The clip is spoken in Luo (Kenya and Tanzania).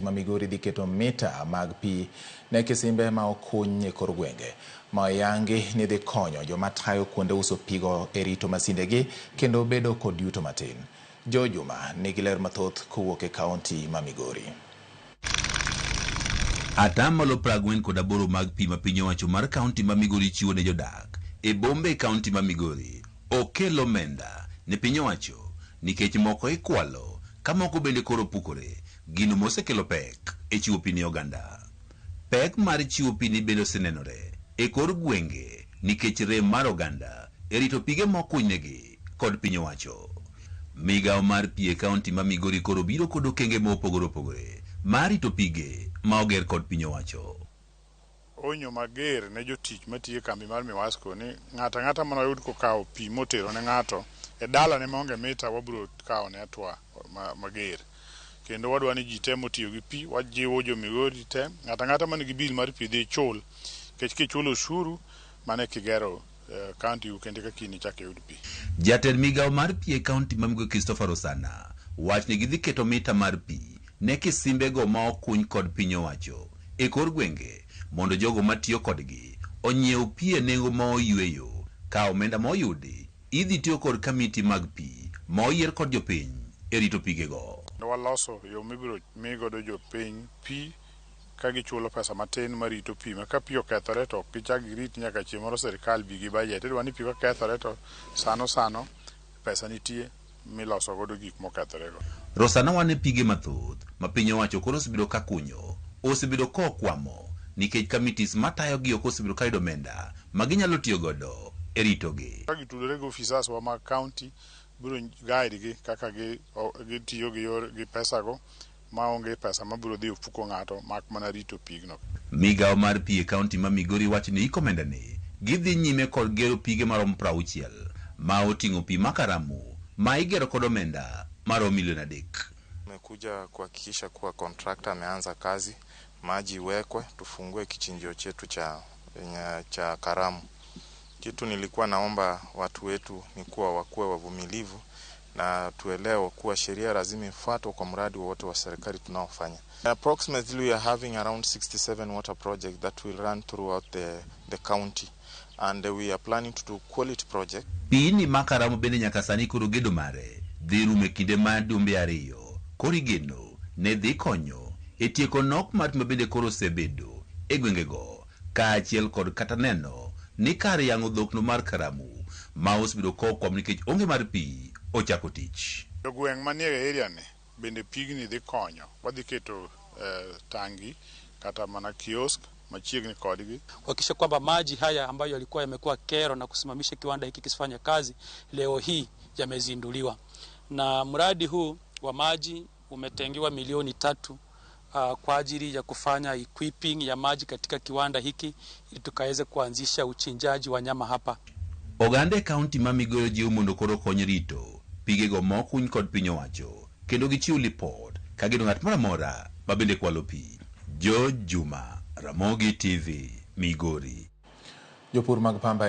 Ma Migori dhi keto mita mag pi ne kisimbe ma okuny e kor gwenge ma oyangi ni dhi konyo joma tayo kuonde uso pigo e rito masindegi kendo bedo kod yuto matin. Joe Juma nigi ler mathoth kowuok e kaunti ma Migori. Atamalo 48 mag pi ma piny owacho mar kaunti ma Migori chiwo ne jodak e bombe e kaunti ma Migori ok kel omenda ne piny owacho nikech moko ikwalo ka moko bende koro pukore, gino mosekelo pek e chiwo pi ne oganda. Pek mar chiwo pi ni bende osenenore e kor gwenge nikech rem mar oganda e rito pige mokunynegi kod piny owacho. Migawo mar pi e kaunti ma Migori koro biro kod okenge mopogore opogore mar rito pige ma oger kod piny owacho. Onyo mager ne jotich matiyo e kambi mar Miwasco ni ng'ato ang'ata mane oyud kokawo pi motero ne ng'ato e dalane maonge mita wabiro kawo ne hatua mager. Kendo wadwa ni ji te motiyo gi pi, wajiwo jo Migori te, ng'ato ang'ata man gi bill mar pi dhi ichul. Nikech kichulo osuru, mano e kigero kaunti u kendo eka kiny ichak iyud pi. Jatend migawo mar pi e kaunti ma Migori Christopher Osana wacho ni gidhi keto mita mar pi ne kisimbego ma okuny kod piny owacho e kor gwenge mondo jogo matiyo kodgi onyiew pi e nengo ma oyueyo ka omenda ma oyudi idhi tiyo kod kamiti mag pi ma oyier kod jopiny e rito pigego. Waloso yo mibiro mi godo jopiny pi ka gichulo pesa matin marito pi ma ka pi okethore to ok gichak girit nyaka chieng' moro sirikal bi gi budget. Idwa ni pi kokethore to sano sano pesa nitie miloso godo gik mokethore go. Rosana wane pige mathoth ma piny owacho koro osebedo ka kunyo osebedo ka okwamo nikech kamitis matayogi ok osebedo ka yudo omenda ma ginyalo tiyo godo e ritogi. Ka gitudore gi ofisas wa mag county biro guide gi kaka gitiyo gi yor gi pesa go maonge pesa mabiro dhi ofuko ng'ato mak mana rito pigno. Migawo mar pi e kaunti ma Migori wacho ni iko omenda ni gidhi nyime kod gero pige maromo 60 ma oting'o pi ma Karamu ma igero kod omenda maromo milion 3. Tumekuja kuhakikisha kuwa contractor ameanza kazi, maji iwekwe, tufungue kichinjio chetu cha Karamu. Kitu nilikuwa naomba watu wetu ni kuwa wakuwe wavumilivu na tuelewe kuwa sheria lazima ifuatwe kwa mradi wowote wa serikali tunaofanya. Approximately we are having around 67 water projects that will run throughout the county, and we are planning to do quality project. Pi ni ma Karamu bende nyaka sani koro gedo mare dhi rumo e kinde mar jumbe 2 koro igeno ne dhi konyo e tieko nok mar pi ma bende koro osebedo e gwengego kaachiel kod kata neno ni kar yang'o dhokno mar Karamu ma osebedo kokwamo nikech onge mar pi ochako tich. Jogweng' manie area ni bende pigni dhi konyo. Wadhi keto tangi kata mana kiosk machiegni kodgi. Kuhakikisha kwamba maji haya ambayo yalikuwa yamekuwa kero na kusimamisha kiwanda hiki kisifanye kazi leo hii yamezinduliwa. Na mradi huu wa maji umetengewa milioni 3 kwa ajili ya kufanya equipping ya maji katika kiwanda hiki ili tukaweze kuanzisha uchinjaji wa nyama hapa. Oganda e kaunti ma Migori jiwo mondo koro kony rito pigego mokuny kod piny owacho kendo gichiw lipot ka gino ng'at moro amora ma bende kwalo pi. George Juma, Ramogi TV, Migori. Jopur mag pamba e